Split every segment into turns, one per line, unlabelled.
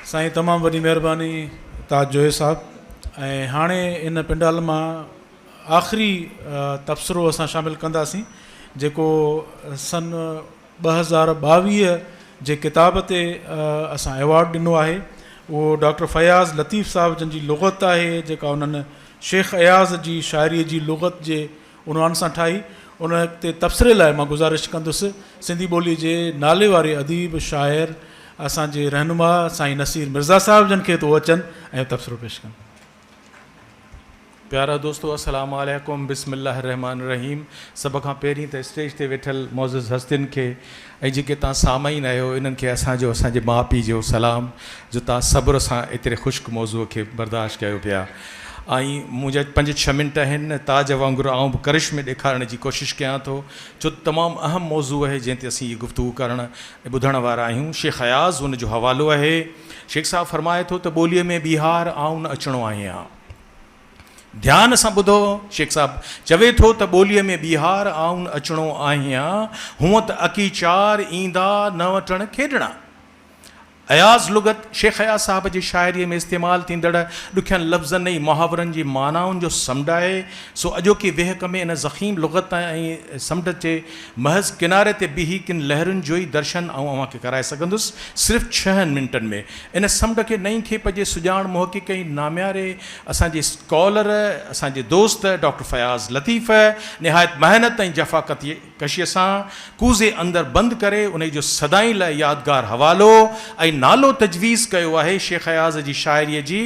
سائين تمام وڏي مهرباني تاج جويي صاحب ۽ هاڻي ان پنڊال مان آخري تبصرو اسان شامل ڪنداسين جيڪو سن 2022 جي ڪتاب تي اسان ايوارڊ ڏنو آهي اهو ڊاڪٽر فياض لطيف صاحب جن جي لغت آهي جيڪا انهن شيخ اياز جي شاعري جي لغت جي عنوان سان ٺاهي ان تي تبصري لاء مان گذارش ڪندس سنڌي ٻولي جي نالي واري اديب شاعر اسان جي رهنما سائين نصير مرزا صاحب جن کي ته هو اچن ۽ تبصرو پيش ڪن.
پيارا دوستو السلام عليڪم بسم الله الرحمٰن الرحيم سڀ کان پهرين ته اسٽيج تي ويٺل معزز هستين کي ۽ جيڪي تان سامعين آهيو انهن کي اسان جو اسان جي ماء پيء جو سلام جو تان صبر سان ايتري خشڪ موضوع کي برداشت ڪيو پيا ۽ منهنجا پنج ڇهه منٽ آهن تاج وانگر آئون به ڪرشمي ڏيکارڻ جي ڪوشش ڪيان ٿو ڇو ته تمام اهم موضوع آهي جنهن تي اسين هي گفتگو ڪرڻ ۽ ٻڌڻ وارا آهيون شيخ اياز ان جو حوالو آهي شيخ صاحب فرمائي ٿو ته ٻوليء ۾ ٻيهار آئون نه اچڻو آهيان. ڌيان سان ٻڌو، شيخ صاحب چوي ٿو ته ٻوليء ۾ ٻيهار آئون اچڻو آهيان، هونء ته اڪيچار ايندا نه وٽڻ کيڏڻا. اياز لغت، شيخ اياز صاحب جي شاعريء ۾ استعمال ٿيندڙ ڏکين لفظن ۽ محاورن جي معنائن جو سمنڊ آهي، سو اڄوڪي ويهڪ ۾ ان ضخيم لغت ۽ سمنڊ جي محض ڪناري تي بيهي ڪن لهرن جو ئي درشن آئون اوهان کي ڪرائي سگهندس، صرف ڇهن منٽن ۾. ان سمنڊ کي نئين کيپ جي سڄاڻ محقق ۽ نامياري اسان جي اسڪالر، اسان جي دوست ڊاڪٽر فياض لطيف نهايت محنت ۽ جفاڪشيء سان ڪوزي اندر بند ڪري انهي جو سدائين لاء يادگار حوالو ۽ نالو تجويز ڪيو آهي شيخ اياز جي شاعريء جي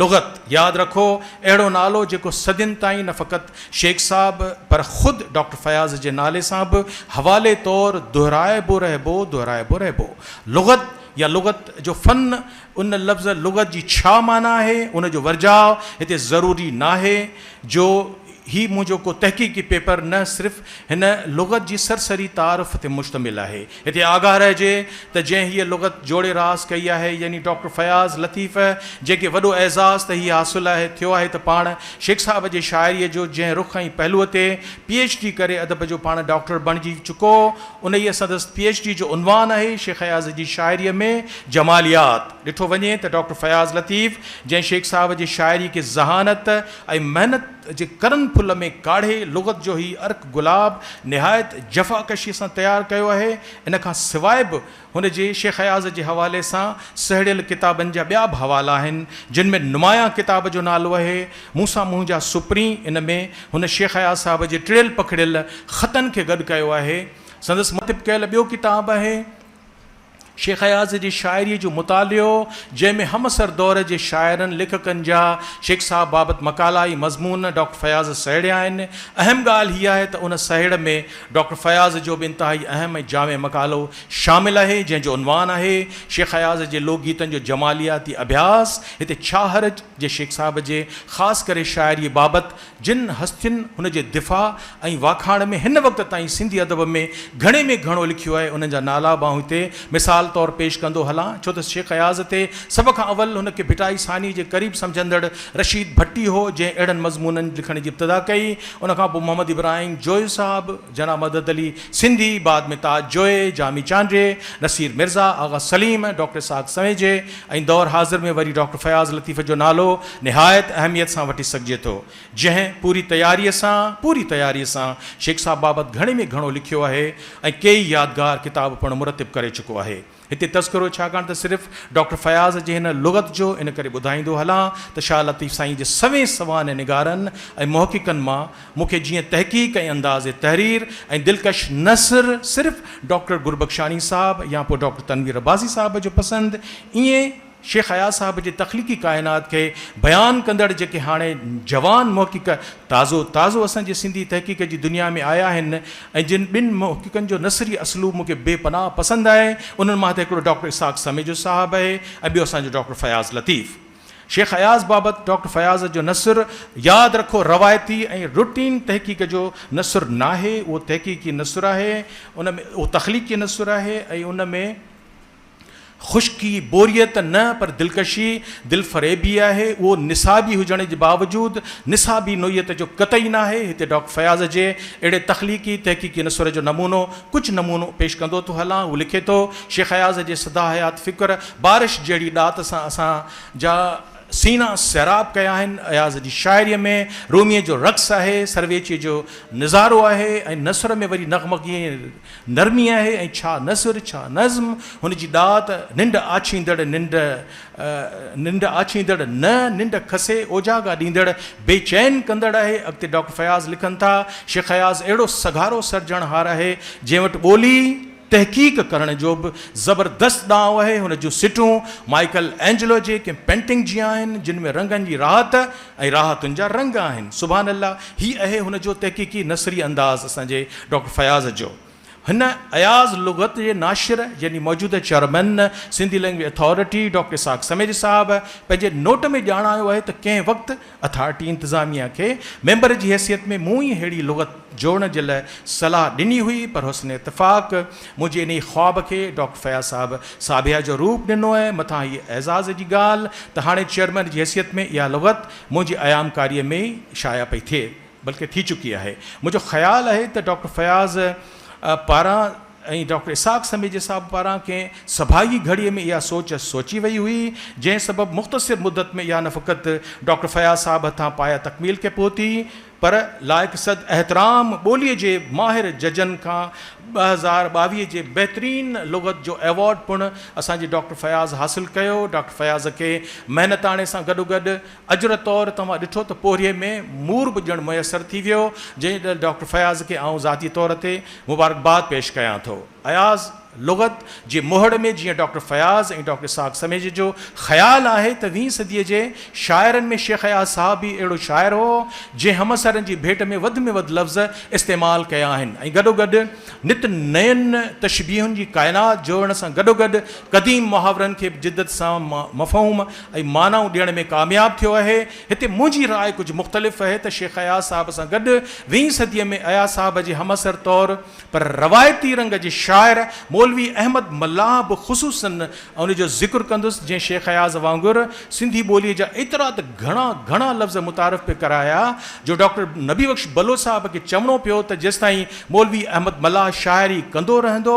لغت. ياد رکو اهڙو نالو جيڪو صدين تائين نه فقط شيخ صاحب پر خود ڊاڪٽر فياض جي نالي سان به حوالي طور دهرائبو رهبو دهرائبو رهبو. لغت يا لغت جو فن، ان لفظ لغت جي ڇا معنيٰ آهي، ان جو ورجاء هتي ضروري ناهي، جو هي منهنجو ڪو تحقيقي پيپر نه صرف هن لغت جي سرسري تعارف تي مشتمل آهي. هتي آگاهه رهجي ته جنهن هيء لغت جوڙي راس ڪئي آهي يعني ڊاڪٽر فياض لطيف جنهن کي وڏو اعزاز ته هي حاصل آهي ٿيو آهي ته پاڻ شيخ صاحب جي شاعريء جو جنهن رخ ۽ پهلوء تي پي ايڇ ڊي ڪري ادب جو پاڻ ڊاڪٽر بڻجي چڪو انهيء سندس پي ايڇ ڊي جو عنوان آهي شيخ اياز جي شاعريء ۾ جماليات. ڏٺو وڃي ته ڊاڪٽر فياض لطيف جنهن شيخ صاحب جي شاعري کي ذهانت ۽ محنت جي ڪرن ڦل ۾ ڪاڙهي لغت جو هي عرق گلاب نهايت جفاڪشيء سان تيار ڪيو آهي، ان کان سواء به هن جي شيخ اياز جي حوالي سان سهيڙيل ڪتابن جا ٻيا به حوالا آهن، جن ۾ نمايان ڪتاب جو نالو آهي، مون سان منهنجا سپرين ان ۾ هن شيخ اياز صاحب جي ٽڙيل پکڙيل خطن کي گڏ ڪيو آهي. سندس مرتب ڪيل ٻيو ڪتاب آهي، شيخ اياز جي شاعريء جو مطالعو، جنهن ۾ همعصر دور جي شاعرن، ليکڪن جا شيخ صاحب بابت مقالا ۽ مضمون ڊاڪٽر فياض سهيڙيا آهن. اهم ڳالهه هيء آهي ته ان سهيڙ ۾ ڊاڪٽر فياض جو به انتهائي اهم ۽ جامع مقالو شامل آهي، جنهن جو عنوان آهي، شيخ اياز جي لوڪ گيتن جو جمالياتي اڀياس. هتي ڇا حرج جي شيخ صاحب جي خاص ڪري شاعريء بابت جن هستين هن جي دفاع ۽ واکاڻ ۾ هن وقت تائين سنڌي ادب ۾ گهڻي ۾ گهڻو لکيو آهي، انهن جا نالا به آئون هتي مثال طور پيش ڪندو هلان، ڇو ته شيخ اياز تي سڀ کان اول هن کي ڀٽائي ثاني جي قريب سمجهندڙ رشيد ڀٽي هو، جنهن اهڙن مضمونن لکڻ جي ابتدا ڪئي. ان کان پوء محمد ابراهيم جويو صاحب، جناب مدد علي سنڌي، بعد ۾ تاج جويي، جامي چانڊيي، نصير مرزا، آغا سليم، ڊاڪٽر اسحاق سويجي ۽ دور حاضر ۾ وري ڊاڪٽر فياض لطيف جو نالو نهايت اهميت سان وٺي سگهجي ٿو، جنهن پوري تياريء سان پوري تياريء سان شيخ صاحب بابت گهڻي ۾ گهڻو لکيو آهي ۽ ڪيئي يادگار ڪتاب پڻ مرتب ڪري چڪو آهي. هتي تذڪرو ڇاڪاڻ ته صرف ڊاڪٽر فياض جي هن لغت جو ان ڪري ٻڌائيندو هلان ته شاهه لطيف سائين جي سوين سوانح نگارن ۽ محققن مان مون کي جيئن تحقيق ۽ انداز تحرير ۽ دلڪش نثر صرف ڊاڪٽر گربخشاڻي صاحب يا پوء ڊاڪٽر تنوير عباسي صاحب جو پسند ائين شيخ اياز صاحب جي تخليقي ڪائنات کي بيان ڪندڙ جيڪي هاڻي جوان محقق تازو تازو اسان جي سنڌي تحقيق جي دنيا ۾ آيا آهن ۽ جن ٻن محققن جو نثري اسلوب مون کي بي پناهه پسند آهي انهن مان ته هڪڙو ڊاڪٽر اسحاق سميجو صاحب آهي ۽ ٻيو اسان جو ڊاڪٽر فياض لطيف. شيخ اياز بابت ڊاڪٽر فياض جو نثر ياد رکو روايتي ۽ روٽين تحقيق جو نثر ناهي اهو تحقيقي نثر آهي ان ۾ اهو تخليقي نثر آهي ۽ ان ۾ خشڪي، بوريت نه پر دلڪشي، دلفريبي آهي. اهو نصابي هجڻ جي باوجود نصابي نوعيت جو قطعي ناهي. هتي ڊاڪٽر فياض جي اهڙي تخليقي، تحقيقي نثر جو نمونو ڪجهه نمونو پيش ڪندو ٿو هلان. هو لکي ٿو، شيخ اياز جي سدا حيات فڪر بارش جهڙي ڏات سان اسان جا سينا سيراب ڪيا آهن. اياز جي شاعريء ۾ روميء جو رقص آهي، سرويچيء جو نظارو آهي ۽ نثر ۾ وري نغمگي ۽ نرمي آهي ۽ ڇا نثر، ڇا نظم، هن جي ڏات ننڊ آڇيندڙ ننڊ، ننڊ آڇيندڙ نه، ننڊ کسي اوجاڳا ڏيندڙ، بي چين ڪندڙ آهي. اڳتي ڊاڪٽر فياض لکن ٿا، شيخ اياز اهڙو سگهارو سرجڻهار آهي، جنهن وٽ ٻولي، تحقيق ڪرڻ جو به زبردست ڏانء آهي. هن جون سٽون مائيڪل اينجلو جي ڪنهن پينٽنگ جيان آهن، جن ۾ رنگن جي راحت ۽ راحتن جا رنگ آهن. سبحان الله! هي اهي هن جو تحقيقي نثري انداز اسان جي ڊاڪٽر فياض جو. هن اياز لغت جي ناشر يعني موجوده chairman Sindhi language authority doctor Ishaq Samejo صاحب پنهنجي نوٽ ۾ ڄاڻايو آهي ته ڪنهن وقت اٿارٽي انتظاميه کي ميمبر جي حيثيت ۾ مون ئي ههڙي لغت جوڙڻ جي لاء صلاح ڏني هئي پر حسن اتفاق منهنجي انهي خواب کي ڊاڪٽر فياض صاحب ساڀيا جو روپ ڏنو ۽ مٿان هيء اعزاز جي ڳالهه ته هاڻي چيئرمين جي حيثيت ۾ اها لغت منهنجي ايامڪاريء ۾ ئي شايع پئي ٿئي بلڪه ٿي چڪي آهي. منهنجو خيال آهي ته ڊاڪٽر فياض پاران ۽ ڊاڪٽر اسحاق سميجي صاحب پاران ڪنهن سڀاڳي گهڙيء ۾ اها سوچ سوچي وئي هئي، جنهن سبب مختصر مدت ۾ اها نه فقط ڊاڪٽر فياض صاحب هٿان پايه تڪميل کي پهتي، پر لائق صد احترام ٻوليء جي ماهر ججن کان 2022 جي بهترين لغت جو ايوارڊ پڻ اسان جي ڊاڪٽر فياض حاصل ڪيو. ڊاڪٽر فياض کي محنتاڻي سان گڏوگڏ اجر طور توهان ڏٺو ته پورهيي ۾ مور به ڄڻ ميسر ٿي ويو، جنهن ڏل ڊاڪٽر فياض کي آئون ذاتي طور تي مبارڪباد پيش ڪيان ٿو. اياز لغت جي مهڙ ۾ جيئن ڊاڪٽر فياض ۽ ڊاڪٽر اسحاق سميجي جو خيال آهي ته ويهين صديء جي شاعرن ۾ شيخ اياز صاحب ئي اهڙو شاعر هو، جنهن همعصرن جي ڀيٽ ۾ وڌ ۾ وڌ لفظ استعمال ڪيا آهن ۽ گڏوگڏ نت نين تشبيهن جي ڪائنات جوڙڻ سان گڏوگڏ قديم محاورن کي به جدت سان مفهوم ۽ معنائون ڏيڻ ۾ ڪامياب ٿيو آهي. هتي منهنجي راء ڪجهه مختلف اهي ته شيخ اياز صاحب سان گڏ ويهين صديء ۾ اياز صاحب جي همعصر طور پر روايتي رنگ جي شاعر مولوي احمد ملاح به خصوصاً ان جو ذڪر ڪندس جنهن شيخ اياز وانگر سنڌي ٻوليء جا ايترا ته گهڻا گهڻا لفظ متعارف پئي ڪرايا جو ڊاڪٽر نبي بخش بلوچ صاحب کي چوڻو پيو ته جيستائين مولوي احمد ملاح شاعري ڪندو رهندو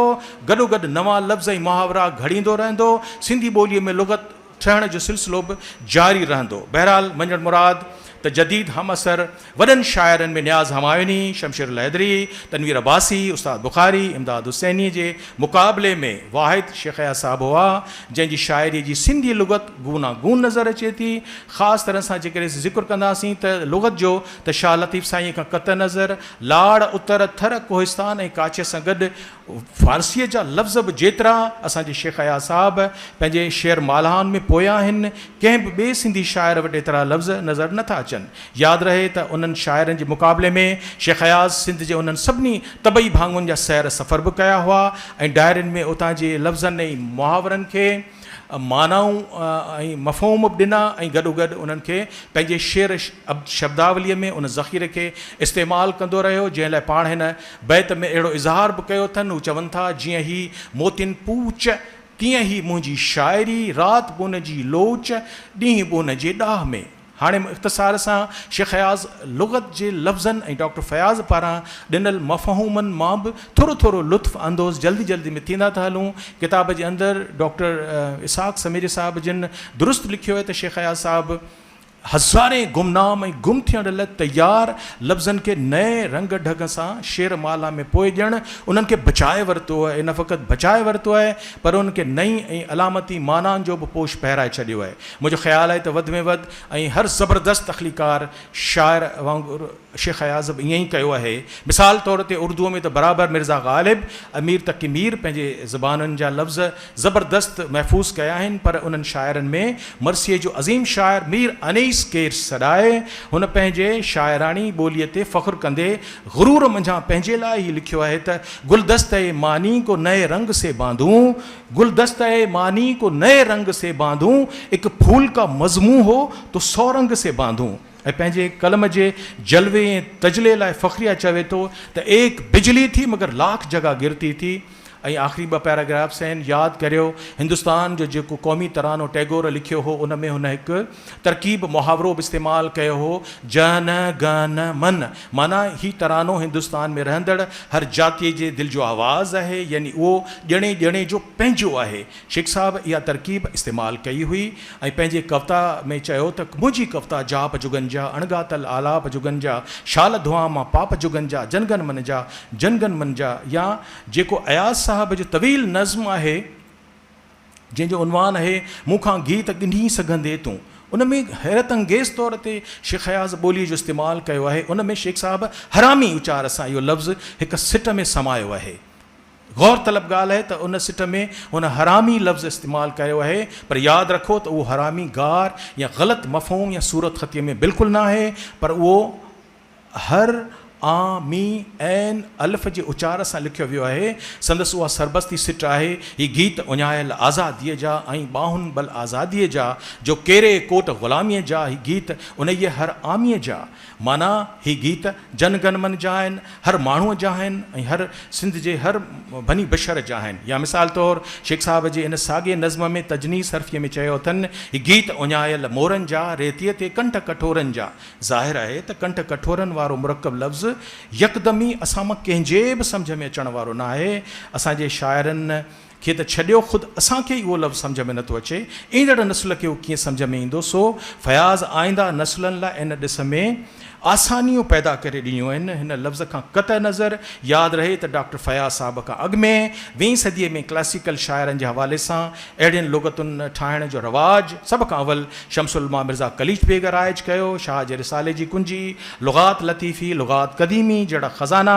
گڏوگڏ نوان لفظ ۽ محاورا گهڙيندو رهندو سنڌي ٻوليء ۾ لغت ٺهڻ جو سلسلو به جاري رهندو. بهرحال مڃڻ مراد ته جديد همعصر وڏن شاعرن ۾ نياز همايوني، شمشير الحيدري، تنوير عباسي، استاد بخاري، امداد حسيني جي مقابلي ۾ واحد شيخ اياز صاحب هئا، جنهن جي شاعريء جي سنڌي لغت گوناگون نظر اچي ٿي. خاص طرح سان جيڪڏهن ذڪر ڪنداسين ته لغت جو ته شاهه لطيف سائينء کان قطع نظر لاڙ، اتر، ٿر، ڪوهستان ۽ ڪاڇي سان گڏ فارسيء جا لفظ به جيترا اسان جي شيخ اياز صاحب پنهنجي شعر مالهائن ۾ پويا آهن، ڪنهن به ٻئي سنڌي شاعر وٽ ايترا لفظ نظر نه ٿا اچن. ياد رهي ته انهن شاعرن جي مقابلي ۾ شيخ اياز سنڌ جي انهن سڀني طبعي ڀاڱن جا سير سفر به ڪيا هئا ۽ ڊائرين ۾ اتان جي لفظن ۽ محاورن کي معنائون ۽ مفهوم به ڏنا ۽ گڏوگڏ انهن کي پنهنجي شعر شبداوليء ۾ ان ذخيري کي استعمال ڪندو رهيو، جنهن لاء پاڻ هن بيت ۾ اهڙو اظهار به ڪيو اٿن، هو چون ٿا، جيئن هي موتين پوچ، تيئن هي منهنجي شاعري، رات بون جي لوچ، ڏينهن بون جي ڏاهه ۾. هاڻي اختصار سان شيخ اياز لغت جي لفظن ۽ ڊاڪٽر فياض پاران ڏنل مفهومن مان به ٿورو ٿورو لطف اندوز جلدي جلدي ۾ ٿيندا ٿا هلون. ڪتاب جي اندر ڊاڪٽر اسحاق سميجي صاحب جن درست لکيو آهي ته شيخ اياز صاحب هزارين گمنام ۽ گم ٿيڻ لاء تيار لفظن کي نئين رنگ ڍنگ سان شعر مالا ۾ پوئي ڄڻ انهن کي بچائي ورتو آهي. نه فقط بچائي ورتو آهي پر انهن کي نئين ۽ علامتي معنائن جو به پوش پهرائي ڇڏيو آهي. منهنجو خيال آهي ته وڌ ۾ وڌ ۽ هر زبردست تخليقار شاعر وانگر شيخ اياز به ائين ئي ڪيو آهي. مثال طور تي اردوء ۾ ته برابر مرزا غالب، امير تقي مير پنهنجي زبانن جا لفظ زبردست محفوظ ڪيا آهن پر انهن شاعرن ۾ مرثيي جو عظيم شاعر مير انيس ڪير سڏائي. هن پنهنجي شاعراڻي ٻوليء تي فخر ڪندي غرور منجهان پنهنجي لاء ئي لکيو آهي ته گلدسته معني ڪو نئي رنگ سي باندون، گلدسته معني ڪو نئي رنگ سي باندون، اڪ ڦول ڪا مضمون هو تو سو رنگ سي باندون. ۽ پنهنجي قلم جي جلوي ۽ تجلي لاء فخريه چوي ٿو ته ايڪ بجلي ٿي مگر لاک جگه گرتي ٿي. ۽ آخري ٻه پيراگرافس آهن. ياد ڪريو هندستان جو جيڪو قومي ترانو ٽئگور لکيو هو ان ۾ هن هڪ ترڪيب محاورو به استعمال ڪيو هو جن گن من معنيٰ هي ترانو هندستان ۾ رهندڙ هر جاتيء جي دل جو آواز آهي يعني اهو ڄڻي ڄڻي جو پنهنجو آهي. شيخ صاحب اها ترڪيب استعمال ڪئي هئي ۽ پنهنجي ڪوتا ۾ چيو ته منهنجي ڪوتا جاپ جڳن جا، اڻڳاتل آلاپ جڳن جا، شال ڌوئان مان پاپ جڳن جا، جنگن من جا، جنگن من جا يا جيڪو اياز صاحب جو طويل نظم آهي جنهن جو عنوان آهي مون کان گيت ڳنهي سگهندي تون ان ۾ حيرت انگيز طور تي شيخ اياز ٻوليء جو استعمال ڪيو آهي ان ۾ شيخ صاحب حرامي اچار سان اهو لفظ هڪ سٽ ۾ سمايو آهي. غور طلب ڳالهه آهي ته ان سٽ ۾ هن حرامي لفظ استعمال ڪيو آهي پر ياد رکو ته اهو حرامي گار يا غلط مفهوم يا صورتخطيء ۾ بلڪل نه آهي پر اهو هر آ مي عين الف جي اچار سان لکيو ويو آهي. سندس اها سربستي سٽ آهي، هي گيت اڃايل آزاديء جا ۽ ٻانهن ٻل آزاديء جا، جو ڪيري ڪوٽ غلاميء جا، هي گيت انهيء هر آميء جا. معنيٰ، هي گيت جن گن من جا آهن، هر ماڻهوء جا آهن ۽ هر سنڌ جي هر بني بشر جا آهن. يا مثال طور شيخ صاحب جي ان ساڳئي نظم ۾ تجنيس حرفيء ۾ چيو اٿن، هي گيت اڃايل مورن جا، ريتيء تي ڪنٺ ڪٺورن جا. ظاهر آهي ته ڪنٺ ڪٺورن وارو مرڪب لفظ يڪدم ئي اسان مان ڪنهن جي به سمجهه ۾ اچڻ وارو نه آهي. اسان جي شاعرن کي ته ڇڏيو خود اسان کي ئي اهو لفظ سمجهه ۾ نٿو اچي، ايندڙ نسل کي اهو ڪيئن سمجهه ۾ ايندو؟ سو فياض آئنده نسلن لاء ان ڏس ۾ آسانيون پيدا ڪري ڏنيون آهن. هن لفظ کان قطع نظر ياد رهي ته ڊاڪٽر فياض صاحب کان اڳ ۾ ويهين صديء ۾ ڪلاسيڪل شاعرن جي حوالي سان اهڙين لغتن ٺاهڻ جو رواج سڀ کان اول شمس العلماء مرزا قليچ بيگ رائج ڪيو. شاهه جي رسالي جي ڪنجي، لغات لطيفي، لغات قديمي جهڙا خزانا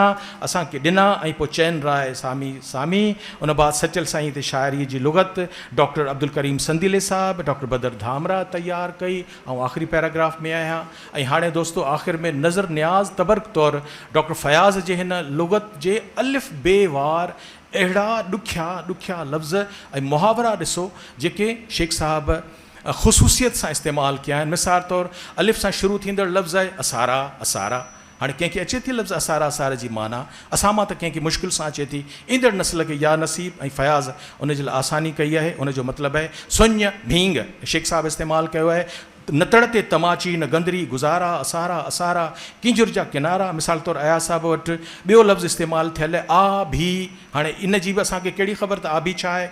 اسان کي ڏنا ۽ پوء چئن راء سامي سامي، ان بعد سچل سائينء تي شاعريء جي لغت ڊاڪٽر عبدالڪريم سنديلي صاحب، ڊاڪٽر بدر ڌامراهه تيار ڪئي. آئون آخري پيراگراف ۾ آهيان ۽ هاڻي دوستو آخر ۾ نذر نياز تبرڪ طور ڊاڪٽر فياض جي هن لغت جي الف بي وار اهڙا ڏکيا ڏکيا لفظ ۽ محاورا ڏسو جيڪي شيخ صاحب خصوصيت سان استعمال ڪيا آهن. مثال طور الف سان شروع ٿيندڙ لفظ آهي اسارا اسارا. هاڻي ڪنهن کي اچي ٿي لفظ اسارا اسارا جي معنيٰ؟ اسان مان ته ڪنهن کي مشڪل سان اچي ٿي. ايندڙ نسل کي يا نصيب ۽ فياض ان جي لاء آساني ڪئي آهي. ان جو مطلب آهي سڃ، ڀينگ. شيخ صاحب استعمال ڪيو آهي. نه تڙ تي تماچي، نه گندري، گذارا، اسارا، اسارا، ڪينجهر جا ڪنارا. مثال طور اياز صاحب وٽ ٻيو لفظ استعمال ٿيل آهي آ-ڀي. هاڻي ان جي به اسان کي ڪهڙي خبر ته آ-ڀي ڇا آهي؟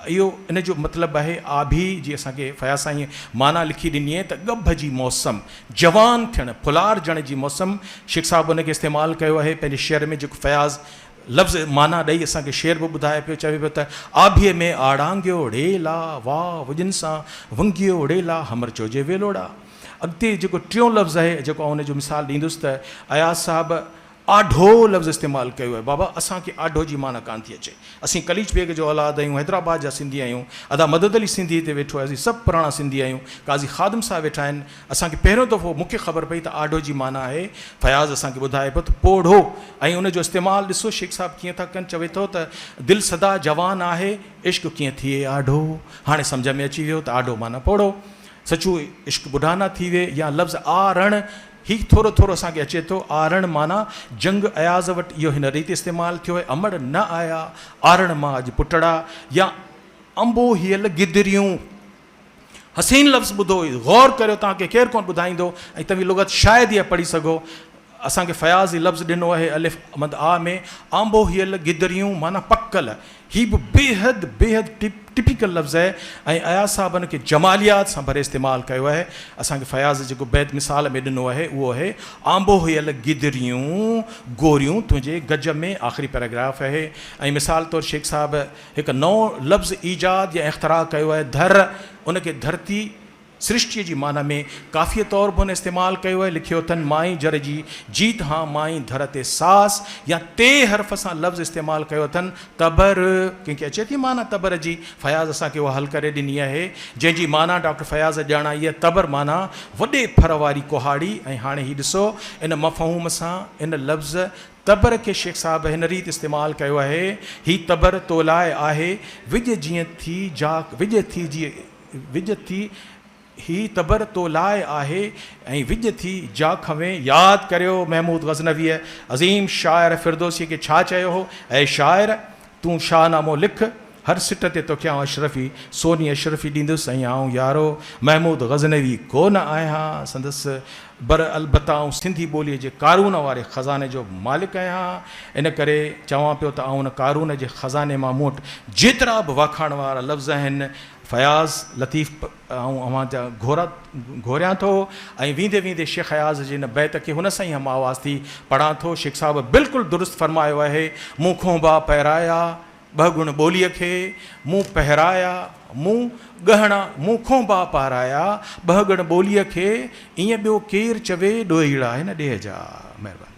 اهو ان جو مطلب آهي آڀي جي اسان کي فياض سائينء معنيٰ لکي ڏني آهي ته ڳڀ جي موسم، جوان ٿيڻ، ڦلارجڻ جي موسم، شيخ صاحب ان کي استعمال ڪيو آهي پنهنجي شعر ۾ جيڪو فياض لفظ معنيٰ ڏئي اسان کي شعر به ٻڌائي پيو چوي پيو ته آڀيء ۾ آڙانگيو ڙيلا، واء وڄن سان ونگيو ڙيلا، همرچو جي ويلوڙا. اڳتي جيڪو ٽيون لفظ آهي جيڪو آئون ان جو مثال ڏيندس ته اياز صاحب آڍو لفظ استعمال ڪيو آهي بابا اسان کي آڍو جي معنيٰ ڪانه ٿي اچي اسين قليچ بيگ جو اولاد آهيون حيدرآباد جا سنڌي آهيون ادا مدد علي سنڌي هتي ويٺو آهي اسين سڀ پراڻا سنڌي آهيون قاضي خادم صاحب ويٺا آهن اسان کي پهريون دفعو مون کي خبر پئي ته آڍو جي معنيٰ آهي فياض اسان کي ٻڌائي پيو ته پوڙهو ۽ ان جو استعمال ڏسو شيخ صاحب ڪيئن ٿا ڪن چوي ٿو ته دل سدا جوان آهي عشق ڪيئن ٿئي آڍو هاڻي سمجهه ۾ اچي ويو ته آڍو معنيٰ پوڙهو سچو عشق ٻڍا نه ٿي وي يا لفظ آ رڻ هي ٿورو ٿورو اسان کي اچي ٿو. آرڻ معنيٰ جنگ اياز وٽ اهو هن ريت استعمال ٿيو آهي، امڙ نه آيا، آرڻ مان اڄ پٽڙا يا انبوهيل گدريون. حسين لفظ ٻڌو، غور ڪريو توهان کي ڪير ڪونه ٻڌائيندو ۽ توهين لغت شايد اها پڙهي سگهو. اسان کي فياض هي لفظ ڏنو آهي الف مد آ ۾ آنبوهيل گدريون معنيٰ پڪل. هي به بيحد بيحد ٽپيڪل لفظ آهي ۽ اياز صاحب ان کي جماليات سان ڀري استعمال ڪيو آهي. اسان کي فياض جيڪو بيت مثال ۾ ڏنو آهي اهو آهي، آنبوهيل گدريون گوريون تنهنجي گج ۾ آخري پيراگراف آهي ۽ مثال طور شيخ صاحب هڪ نئون لفظ ايجاد يا اختراع ڪيو آهي ڌر ان کي ڌرتي سرشٽيء جي معنيٰ ۾ ڪافيء طور به هن استعمال ڪيو آهي، لکيو اٿن، مائين جر جي جيت هان، مائين ڌر تي ساس يا تي حرف سان لفظ استعمال ڪيو اٿن، تبر، ڪنهن کي اچي ٿي معنيٰ تبر جي؟ فياض اسان کي اها حل ڪري ڏني آهي، جنهن جي معنيٰ ڊاڪٽر فياض ڄاڻائي آهي، تبر معنيٰ وڏي ڦر واري ڪهاڙي ۽ هاڻي هي ڏسو ان مفهوم سان ان لفظ تبر کي شيخ صاحب هن ريت استعمال ڪيو آهي، هي تبر تو لاء آهي، وڄ جيئن ٿي جا وڄ ٿي جي. وڄ ٿي، هي تبر تو لاء آهي ۽ وڄ ٿي جا کنوين. ياد ڪريو محمود غزنويء عظيم شاعر فردوسيء کي ڇا چيو هو، اي شاعر! تون شاهه نامو لک، هر سٽ تي توکي آئون اشرفي، سوني اشرفي ڏيندس ۽ آئون يارو محمود غزنوي ڪو نه آهيان، سندس بر البته آئون سنڌي ٻوليء جي قارون واري خزاني جو به مالڪ آهيان، ان ڪري چوان پيو ته آئون ان قارون جي خزاني مان مون وٽ جيترا به واکاڻ وارا لفظ آهن، فياض لطيف آئون اوهان جا گهورا گهوريان ٿو ۽ ويندي ويندي شيخ اياز جي ان بيت کي هن سان ئي هم آواز ٿي پڙهان ٿو. شيخ صاحب بلڪل درست فرمايو آهي، مون کهنبا پهرايا ٻهڳڻ ٻوليء کي، مون پهرايا مون ڳهڻا مون کهنبا پارايا ٻهڳڻ ٻوليء کي، ائين ٻيو ڪير چوي ڏوهيڙا هن ڏيهه جا. مهرباني.